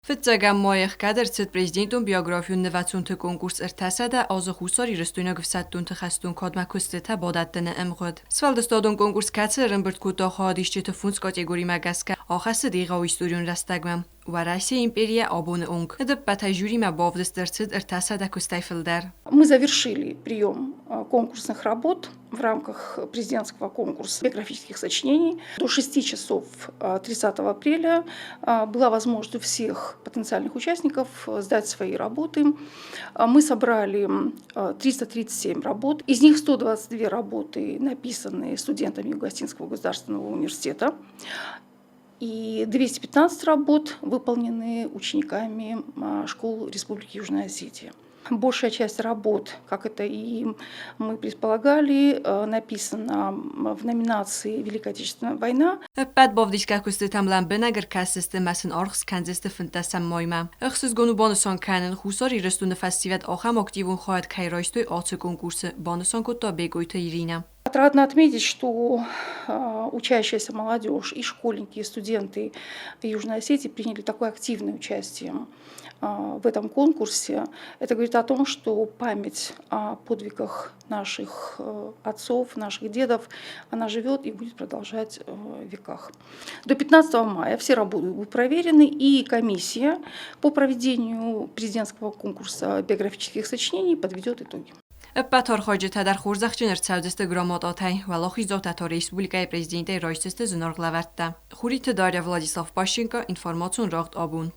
Фыццӕгӕм майы ӕхгӕд ӕрцыд президентон биографион нывӕцонты конкурс 300 азы хуссарирыстойнаг ӕфсӕддонты хӕстон кадмӕ куыстытӕ бадӕттыны ӕмгъуыд. Сфӕлдыстадон конкурс, кӕцы ӕрӕмбырд кодта хайадисджыты фондз категоримӕ гӕсгӕ, ахӕссыд егъау историон рӕстӕгмӕ. Уӕрӕсейы империйӕ абоны онг. Ӕдӕппӕтӕй жюримӕ бавдыст ӕрцыд 300 куыстӕй фылдӕр. Мы завершили прием конкурсных работ в рамках президентского конкурса биографических сочинений. До 6 часов 30 апреля была возможность у всех потенциальных участников сдать свои работы. Мы собрали 337 работ. Из них 122 работы написаны студентами Юго-Осетинского государственного университета. И 215 работ выполнены учениками школ Республики Южная Осетия. Большая часть работ, как это и мы предполагали, написана в номинации «Великая Отечественная война». Ӕппӕт бавдисгӕ куыстытӕм лӕмбынӕг ӕркӕсдзысты ӕмӕ сын аргъ скӕндзысты 15 маймӕ. Ӕхсызгон у банысан кӕнын, Хуссар Ирыстоны фӕсивӕд ахӕм активон хайад кӕй райстой ацы конкурсы, банысан кодта Бекъойты Иринӕ. Отрадно отметить, что учащаяся молодежь и школьники, и студенты Южной Осетии приняли такое активное участие в этом конкурсе. Это говорит о том, что память о подвигах наших отцов, наших дедов, она живет и будет продолжать в веках. До 15 мая все работы будут проверены, и комиссия по проведению президентского конкурса биографических сочинений подведет итоги. Ӕппӕт архайджытӕ дӕр хорзӕхджын ӕрцӕудзысты грамотатӕй, уӕлахиздзаутӕ та республикӕйы президентӕй райсдзысты зынаргъ лӕвӕрттӕ. Хуриты Дарья, Владислав Пащенко, информацион рӕгъд абон.